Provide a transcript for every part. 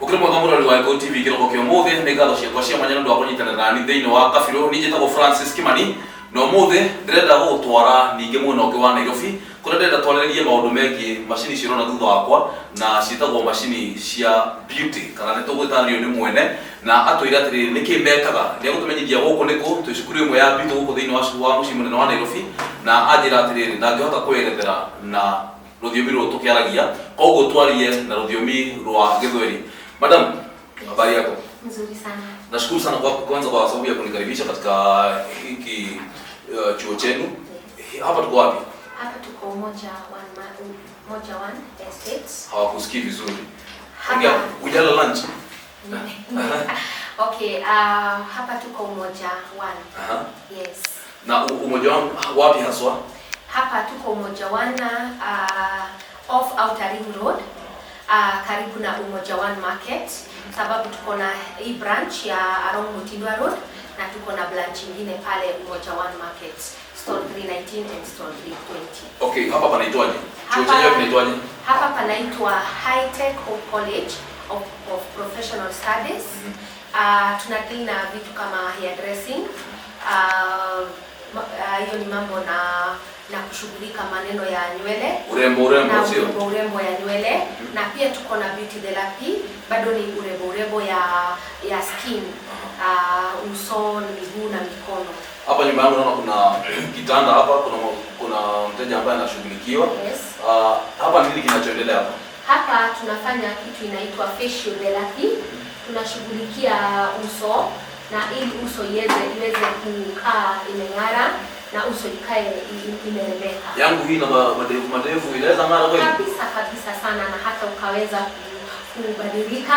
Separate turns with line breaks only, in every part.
Ukiri mwega mũrori wa Gĩkũyũ TV kĩroko kĩa ũmũthĩ. Nĩ ngatho ciakwa cia mwanya nĩ ũndũ wa kũnyitanĩra nani thĩinĩ wa kabirũ. Niĩ njĩtagwo Francis Kimani na ũmũthĩ ndĩrenda gũgũtwara ningĩ mwena ũngĩ wa Nairobi, kũrĩa ndĩrenda twarĩrĩrie maũndũ megiĩ macini ici ũrona thutha wakwa, na ciĩtagwo macini cia beauty, kana nĩ tũgwĩtanĩrio nĩ mwene na atwĩre atĩrĩrĩ nĩkĩ mekaga. Nĩ egũtũmenyithia gũkũ nĩkũ twĩ cukuru ĩmwe ya beauty gũkũ thĩinĩ wa mũciĩ mũnene wa Nairobi, na anjĩra atĩrĩrĩ ndangĩhota kwĩerethera na rũthiomi rũrũ tũkĩaragia, koguo twarie na rũthiomi rwa Gĩthweri. Madam, habari yako?
Nzuri sana.
Nashukuru sana kwanza kwa sababu ya kunikaribisha katika hiki chuo chenu. Hapa tuko wapi?
Hapa tuko Umoja One Estate.
Hawakusikii vizuri.
Hapa
Ongea, hujala lunch?
Okay, hapa tuko Umoja One. Yes.
Na Umoja One wapi haswa?
Hapa tuko Umoja One, off Outer Ring Road, karibu na Umoja One Market, sababu tuko na hii branch ya along Mutindwa Road na tuko na branch nyingine pale Umoja One Market, stall 319 and stall 320.
Okay, hapa panaitwaje? Chuo
Hapa-
chenyewe kinaitwaje?
Hapa panaitwa High Tech Hope College of Professional Studies. Tuna deal na vitu kama hairdressing. Hiyo ni mambo na kushughulika maneno ya nywele.
Urembo, urembo,
Na
sio?
urembo, urembo ya nywele. Na pia tuko na beauty therapy, bado ni urembo, urembo ya skin. Uso, miguu na mikono.
Hapa nyuma yangu naona kuna kitanda hapa, kuna mteja ambaye anashughulikiwa.
Yes.
Hapa nini kinachoendelea hapa?
Hapa tunafanya kitu inaitwa facial therapy. Tunashughulikia uso na ili uso iweze kukaa imeng'ara na uso ikae imerembeka.
Yangu hii na madevu madevu inaweza ng'ara kweli?
Kabisa kabisa sana, na hata ukaweza kubadilika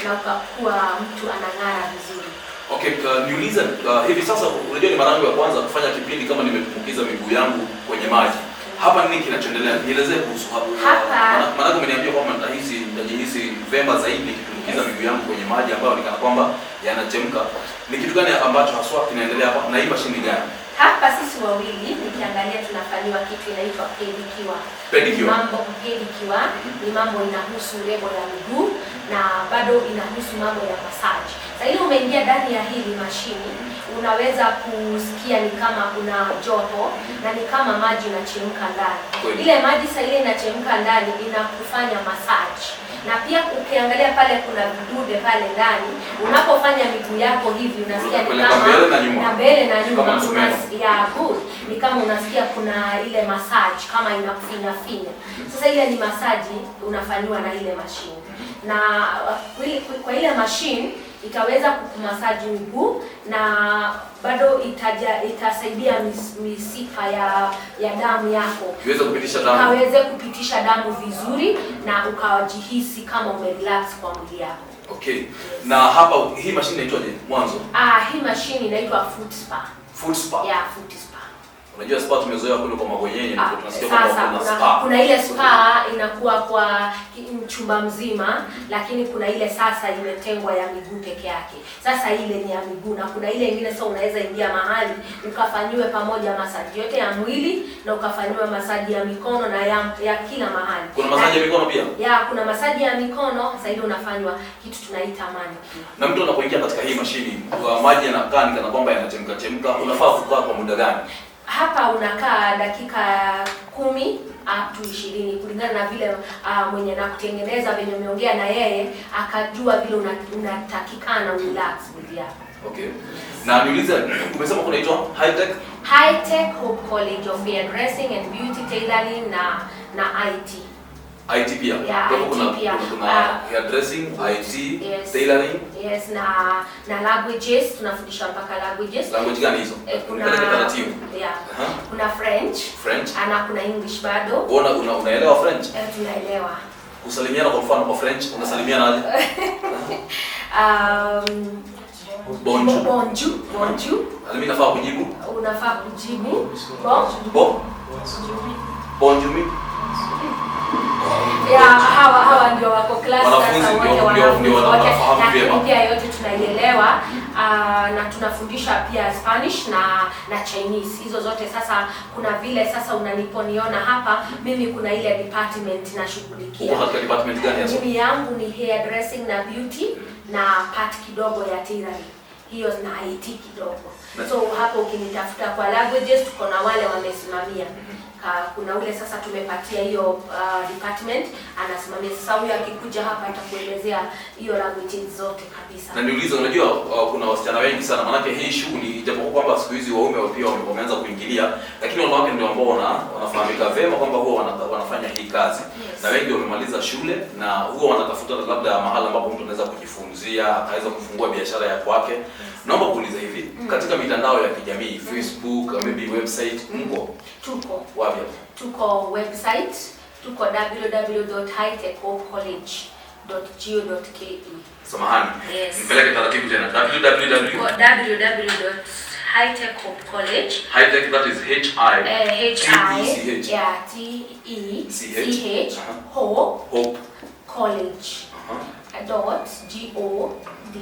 na ukakuwa mtu anang'ara vizuri.
Okay, niulize, hivi sasa unajua ni mara yangu ya kwanza kufanya kipindi kama nimetumbukiza miguu yangu kwenye maji. Hapa nini kinachoendelea? Nielezee kuhusu hapo.
Hapa
Maana umeniambia kwamba nitajihisi vema zaidi nikitumbukiza miguu yangu kwenye maji ambayo ni kana kwamba yanachemka. Ni kitu gani ambacho haswa kinaendelea hapa na hii mashini gani?
Hapa sisi wawili nikiangalia tunafanyiwa kitu inaitwa pedicure.
Pedicure.
Mambo pedicure ni mambo inahusu urembo ya miguu na bado inahusu mambo ya massage. Sasa ile umeingia ndani ya hili mashini unaweza kusikia ni kama kuna joto na ni kama maji inachemka ndani.
Kweli.
Ile maji sasa ile inachemka ndani inakufanya massage. Na pia ukiangalia pale kuna vidude pale ndani, unapofanya miguu yako hivi unasikia ni
Unapeleka
kama
mbele na nyuma.
na mbele na nyuma.
Kama msumeno.
Ya good. Ni kama unasikia kuna ile massage kama inafinya finya. Sasa ile ni massage unafanyiwa na ile machine. Na kwa ile machine itaweza kukumasaji miguu na bado itasaidia mishipa ya damu yako.
Iweze kupitisha damu.
Ikaweze kupitisha damu vizuri na ukajihisi kama umerelax kwa mwili yako.
Okay. Na hapa hii machine inaitwaje mwanzo?
Hii machine inaitwa foot spa.
Foot spa.
Yeah, foot spa.
Unajua spa tumezoea kule kwa mabwenyenye, ndipo tunasikia kwamba
Sasa
kuna spa.
kuna ile spa inakuwa kwa chumba mzima, lakini kuna ile sasa imetengwa ya miguu peke yake. Sasa ile ni ya miguu, na kuna ile ingine sasa unaweza ingia mahali ukafanyiwe pamoja masaji yote ya mwili na ukafanyiwe masaji ya mikono na ya kila mahali.
Kuna masaji ya mikono pia?
Ya, kuna masaji ya mikono, sasa ile unafanywa kitu tunaita manicure.
Na mtu anapoingia katika hii mashini, kwa maji yanakaa ni kana kwamba yanachemka chemka, unafaa kukaa kwa muda gani?
Hapa unakaa dakika 10 up to 20 kulingana na vile mwenye nakutengeneza venye umeongea na yeye akajua vile unatakikana urelax mwili yako.
Okay. Na niulize, umesema kunaitwa High Tech?
High Tech Hope College of Hairdressing and Beauty Tailoring na IT.
IT pia.
Yeah,
Kwa hivyo
IT pia.
kuna hairdressing, IT,
Yes.
tailoring.
Yes, na languages, tunafundisha mpaka languages.
Language gani hizo?
Kuna
Nipeleke taratibu.
Yeah.
Aha.
Kuna French.
French.
Na kuna English bado.
Unaona unaelewa French?
Tunaelewa.
Kusalimiana kwa mfano kwa French, unasalimiana aje? Bonjour.
Bonjour. Bonjour.
Na mimi nafaa kujibu?
Unafaa kujibu. Bon.
Bon. Bonjour.
Ya, hawa ndio wako class
Wanafunzi
sasa wote,
ndio
wanafunzi wote.
wanafahamu
Lakini
vyema.
pia yote tunaielewa. Na tunafundisha pia Spanish na Chinese. Hizo zote sasa, kuna vile sasa unaniponiona hapa, mimi kuna ile department nashughulikia.
Uko katika department gani hasa?
Mimi yangu ni hair dressing na beauty na part kidogo ya tailoring. Hiyo na IT kidogo. So hapo ukinitafuta kwa languages, tuko na wale wamesimamia. Kuna ule sasa tumepatia hiyo department anasimamia. Sasa huyo akikuja hapa atakuelezea hiyo languages zote kabisa.
Na niulize, unajua kuna wasichana wengi sana, maanake hii shughuli, ijapokuwa kwamba siku hizi waume pia wameanza kuingilia, lakini wanawake ndio ambao wanafahamika vema kwamba huwa wanafanya hii kazi. Na wengi wamemaliza shule na huwa wanatafuta labda mahala ambapo mtu anaweza kujifunzia akaweza kufungua biashara ya kwake. Naomba kuuliza hivi, katika mitandao ya kijamii, Facebook, maybe website, mko
Tuko
wapi?
Tuko website, tuko www.hitechhopecollege.go.ke.
Samahani.
Yes.
Nipeleke taratibu tena. Www
Tuko www.hitechhopecollege
Hitech, that is H I
H
T
I
E C H.
Yeah, T E
C
C
H.
H Hope
Hope
College dot G O D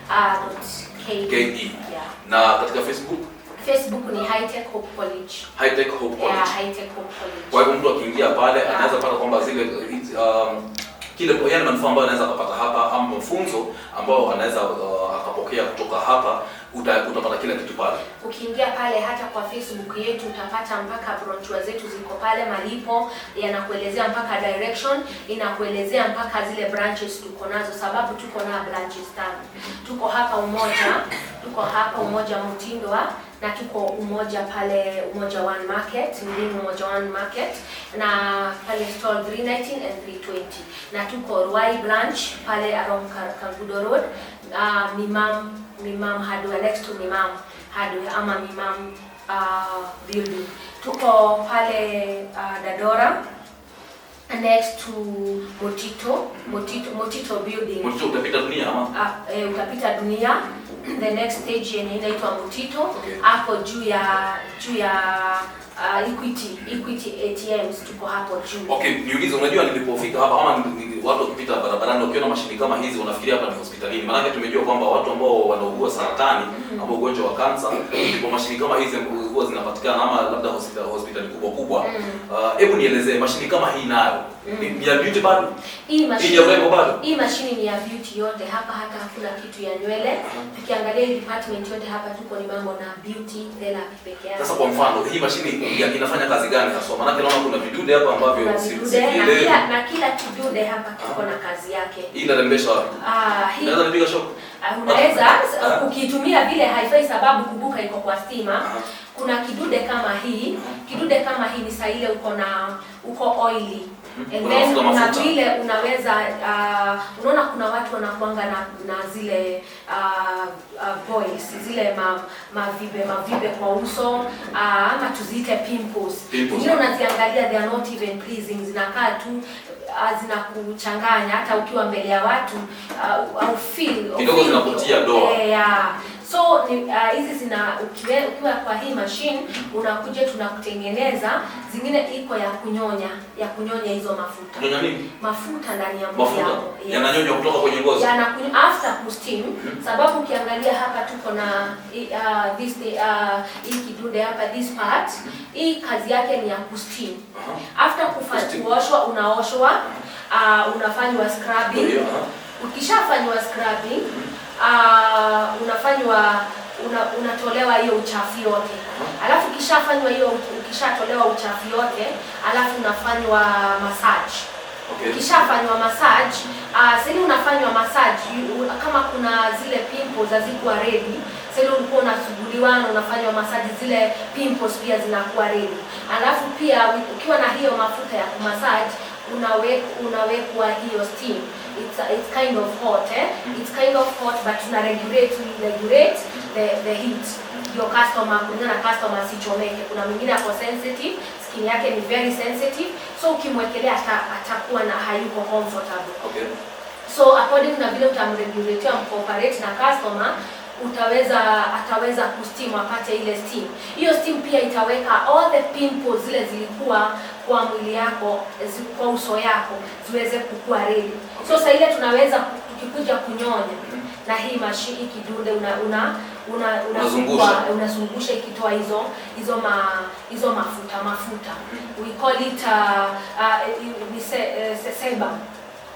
dot K
K E.
Yeah.
Na katika Facebook?
Facebook ni Hitech Hope College.
Hitech Hope College.
Yeah, Hitech Hope College.
Kwa hivyo mtu akiingia pale anaweza pata kwamba zile kile yale manufaa ambayo anaweza akapata hapa ama mafunzo ambayo anaweza akapokea kutoka hapa, utapata kila kitu pale.
Ukiingia pale hata kwa Facebook yetu utapata mpaka brochure zetu ziko pale, malipo yanakuelezea mpaka direction, inakuelezea mpaka zile branches tuko nazo, sababu tuko na branches tano. Tuko hapa Umoja, tuko hapa Umoja Mutindwa, na tuko Umoja pale Umoja One Market, within Umoja One Market, na pale stall 319 and 320, na tuko Ruai branch pale along Kangudo Road, Mimam Hardware, next to Mimam Hardware ama Mimam building. Tuko pale Dandora next to Motito building.
Motito utapita Dunia ama?
Utapita Dunia, the next stage yenye inaitwa Mutito, hapo juu ya Equity ATMs, tuko hapo juu.
Okay, niulize, unajua nilipofika hapa ama watu wakipita barabarani wakiona mashini kama hizi wanafikiria hapa ni hospitalini. Maanake tumejua kwamba watu ambao wanaugua saratani ama ugonjwa wa kansa, ndipo mashini kama hizi huwa zinapatikana ama labda hospitali kubwa kubwa. Hebu nielezee mashini kama hii nayo. Ni ya beauty bado?
Hii
Hii ni
mashini
ya urembo bado?
Hii mashini ni ya beauty yote hapa, hata hakuna kitu ya nywele. Tukiangalia hii department yote hapa tuko ni mambo na beauty therapy peke yake.
Sasa kwa mfano, hii mashini inafanya kazi gani haswa? Maanake naona kuna vidude hapa ambavyo
Kuna vidude na
sivielewi.
kila kidude hapa kiko na kazi yake.
Hii inarembesha wapi?
Hii
Inaweza nipiga shock?
Unaweza
Ah.
ukiitumia vile haifai, sababu kumbuka iko kwa stima. Kuna kidude kama hii, kidude kama hii ni saa ile uko oily. And
Kuna
then
mafuta,
kuna
mafuta.
vile unaweza unaona kuna watu wanakuanga na zile boils, zile mavibe kwa uso, ama tuziite pimples.
Pimples.
Zingine unaziangalia, they are not even pleasing, zinakaa tu, zinakuchanganya hata ukiwa mbele ya watu, au feel
Kidogo zinakutia doa.
Eh, yeah. So ni hizi zina ukiwa kwa hii machine unakuja tunakutengeneza, zingine iko ya kunyonya hizo mafuta.
Kunyonya nini?
Mafuta ndani ya mwili
Mafuta
yako. Yes.
yananyonywa kutoka kwenye ngozi.
Yanakunywa after kusteam, sababu ukiangalia hapa tuko na this hii kidude hapa, this part, hii kazi yake ni ya kusteam. After
Kusteam.
kuoshwa, unaoshwa, unafanywa scrubbing.
Ndio, aha.
Ukishafanywa scrubbing, unafanywa unatolewa hiyo uchafu yote, alafu ukishafanywa hiyo, ukishatolewa uchafu yote, alafu unafanywa massage. Ukishafanywa massage, sasa unafanywa massage, kama kuna zile pimples hazikuwa ready, sasa ulikuwa unasuguliwa na unafanywa massage, zile pimples pia zinakuwa ready. Alafu pia ukiwa na hiyo mafuta ya kumassage, unawekwa hiyo steam. It's kind of hot, eh? It's kind of hot, but tuna regulate we regulate the heat your customer, kulingana na customer asichomeke. Kuna mwingine ako sensitive, skin yake ni very sensitive, so ukimwekelea atakuwa na hayuko comfortable. So according na vile utamregulatea, mcooperate na customer, utaweza ataweza kusteam apate ile steam. Hiyo steam pia itaweka all the pimples zile zilikuwa kwa mwili yako, kwa uso yako ziweze kukua ready. So sasa ile tunaweza tukikuja kunyonya Na hii mashine hii kidude una una una
Unazungusha.
Unazungusha ikitoa hizo mafuta. We call it ni sebum.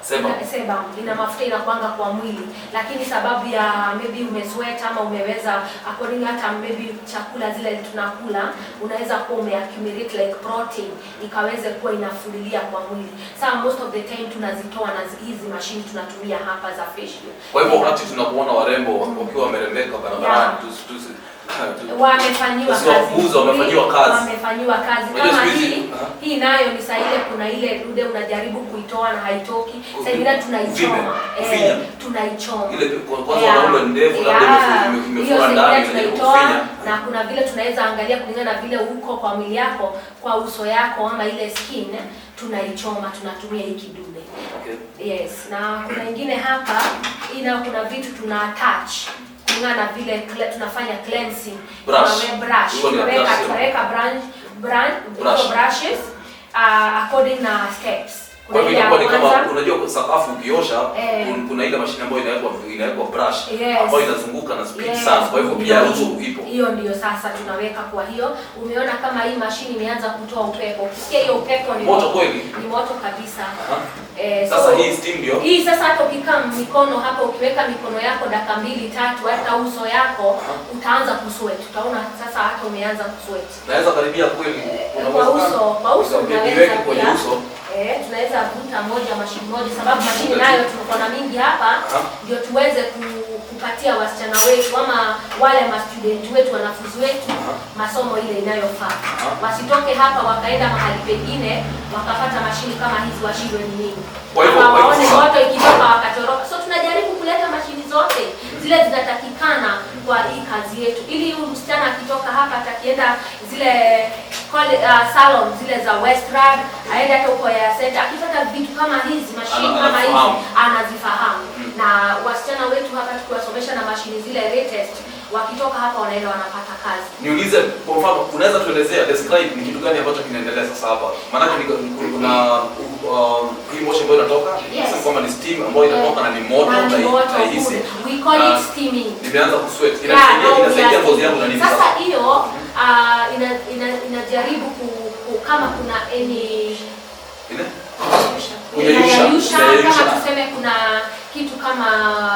Sebum.
Sebum ina mafuta inakuanga kwa mwili, lakini sababu ya maybe umesweat ama umeweza according hata maybe chakula zile tunakula, unaweza kuwa umeaccumulate like protein ikaweze kuwa inafulilia kwa mwili. Sasa most of the time tunazitoa na hizi mashini tunatumia hapa za facial.
Kwa hivyo wakati tunakuona warembo wakiwa wamerembeka barabarani,
Wamefanyiwa kazi
tusiwapuuze, wamefanyiwa kazi.
Wamefanyiwa kazi.
Unajua
Kama
siku hizi-
hii, hii nayo ni saa ile kuna ile dude unajaribu kuitoa na haitoki, saa ingine tunaichoma.
Ufinya.
Eh, tunaichoma.
Ile kwanza wanaume ndevu labda
Hiyo
imefura
saa
ndani,
ingine
inajaribu
tunaitoa
kufinya.
na kuna vile tunaweza angalia kulingana na vile uko kwa mwili yako, kwa uso yako ama ile skin, tunaichoma, tunatumia hii kidude. Yes, na kuna ingine hapa ina kuna vitu tuna attach kulingana na vile tunafanya cleansing.
Brush.
Brush.
Hiyo ni brush, sio?
Tunaweka
Brush.
hizo brushes according na steps.
Kwa hivyo
Kuna ile ya
inakuwa ni kama
kwanza.
unajua sakafu ukiosha, kuna ile mashine ambayo inawekwa brush ambayo inazunguka na speed sana. Kwa hivyo pia
Ndio
uso
hii.
ipo.
Hiyo ndio sasa tunaweka kwa hiyo. Umeona kama hii mashine imeanza kutoa upepo. Ukisikia hiyo upepo ni
Moto kweli.
Ni moto kabisa.
Sasa
So,
hii steam ndio.
hii sasa hata ukikaa mikono hapa, ukiweka mikono yako dakika mbili tatu, hata uso yako utaanza kusweat. Utaona sasa hata umeanza kusweat.
Naweza karibia kweli. Kuna
Kwa
uwezekano?
uso, kwa uso
Niweke
unaweza
kwenye
pia.
uso.
Tunaweza vuta moja mashini moja, sababu mashini nayo tuko na mingi hapa, ndio tuweze kupatia wasichana wetu ama wale ma student wetu, wanafunzi wetu masomo ile inayofaa. Wasitoke hapa wakaenda mahali pengine wakapata mashini kama hizi washindwe ni nini.
Kwa hivyo-
Ama
kwa hivyo
waone
sasa-
moto ikitoka wakatoroka. So tunajaribu kuleta mashini zote zile zinatakikana kwa hii kazi yetu, ili huyu msichana akitoka hapa atakienda zile salon zile za Westrad, aende hata huko ya center, akipata vitu kama hizi mashini kama hizi
Anafahamu.
anazifahamu. Na wasichana wetu hapa tukiwasomesha na mashini zile latest, wakitoka hapa wanaenda wanapata kazi.
Niulize kwa mfano, unaweza tuelezea, describe ni kitu gani ambacho kinaendelea sasa hapa? Maanake kuna hii moshi ambayo inatoka, sasa kwamba ni steam ambayo inatoka na ni moto,
Na ni moto,
utaihisi.
we call
Na
it steaming.
Nimeanza kusweat.
Yeah,
Inasaidia
no,
inasaidia ngozi yangu na nini
Sasa
sasa?
hiyo inajaribu kama kuna any
Ine? Kuyeyusha.
inayeyusha,
Inayeyusha.
kama tuseme kuna kitu kama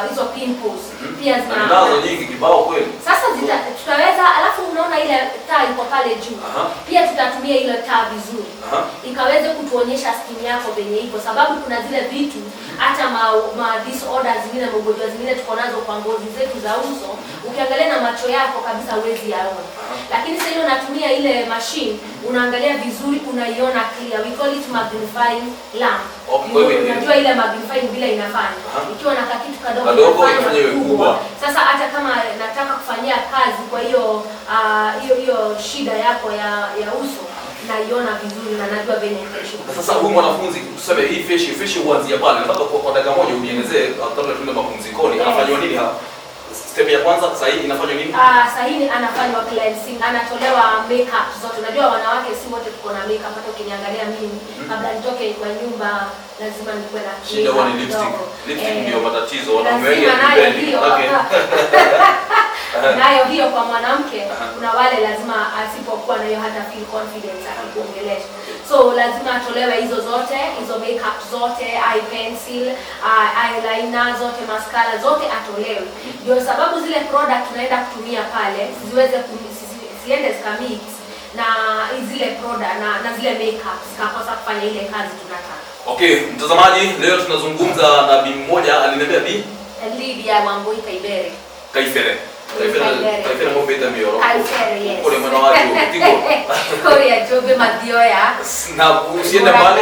hizo pimples pia
Na
zina
ninazo nyingi kibao kweli.
Sasa tutaweza, alafu unaona ile taa iko pale juu. Pia tutatumia ile taa vizuri. Ikaweze kutuonyesha skin yako venye iko, sababu kuna zile vitu hata ma disorders zingine, magonjwa zingine tuko nazo kwa ngozi zetu za uso, ukiangalia na macho yako kabisa huwezi yaona. Lakini sasa ile unatumia ile machine, unaangalia vizuri, unaiona clear. We call it magnifying lamp.
Okay, kwa hivyo
Unajua ile magnifying vile inafanya. Ikiwa na kakitu kadogo
Kadogo
inafanya
inafanya iwe
kubwa.
kubwa.
Sasa hata kama nataka kufanyia kazi kwa hiyo hiyo hiyo shida yako ya uso naiona vizuri na najua venye
Na sasa huyu mwanafunzi tuseme hii facial huanzia pale. Nataka kwa dakika moja unielezee kabla tuende mapumzikoni. Anafanywa nini hapa? Step ya kwanza sasa hii inafanywa nini?
Sasa hii anafanywa cleansing, anatolewa makeup zote. Unajua wanawake si wote tuko na makeup. Hata ukiniangalia mimi kabla nitoke kwa nyumba lazima nikuwe na
Shida huwa ni
makeup
lipstick.
kidogo.
Lipstick ndio matatizo wanaume wengi
Lazima nayo
hatupendi.
hiyo. Nayo hiyo kwa mwanamke kuna wale lazima asipokuwa na hiyo hata feel confidence akikuongelesha. So lazima atolewe hizo zote, hizo makeup zote, eye pencil, eyeliner zote, mascara zote atolewe. Ndio sababu zile product tunaenda kutumia pale ziweze ziende zikamix na zile product na zile makeup zikakosa kufanya ile kazi tunataka.
Okay, mtazamaji, leo tunazungumza na bi mmoja aliniambia bi
Lydia Wambui Kaibere.
Kaifere. Kaifere,
Kaifere.
Kaifere ngombe mioro.
Kaifere, yes.
Kule mwana wake Tigo.
Korea Jobe Mathioya.
Na usiende mbali,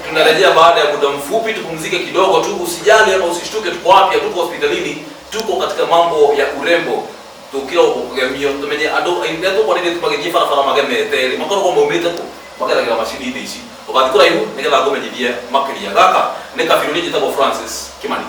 tunarejea baada ya muda mfupi, tupumzike kidogo tu. Usijali ama usishtuke, tuko wapi? Tuko hospitalini, tuko katika mambo ya urembo tukira kugemio tumenye andu aingĩ tũkwarĩrie tũmagĩthiĩ barabara magemete rĩ makoragwo maumĩte kũ mageragĩra macini-inĩ ici ũgathiĩ kũraihu nĩgetha ngũmenyithie makĩria. Gaka nĩ kabirũ, niĩ njĩtagwo Francis Kimani.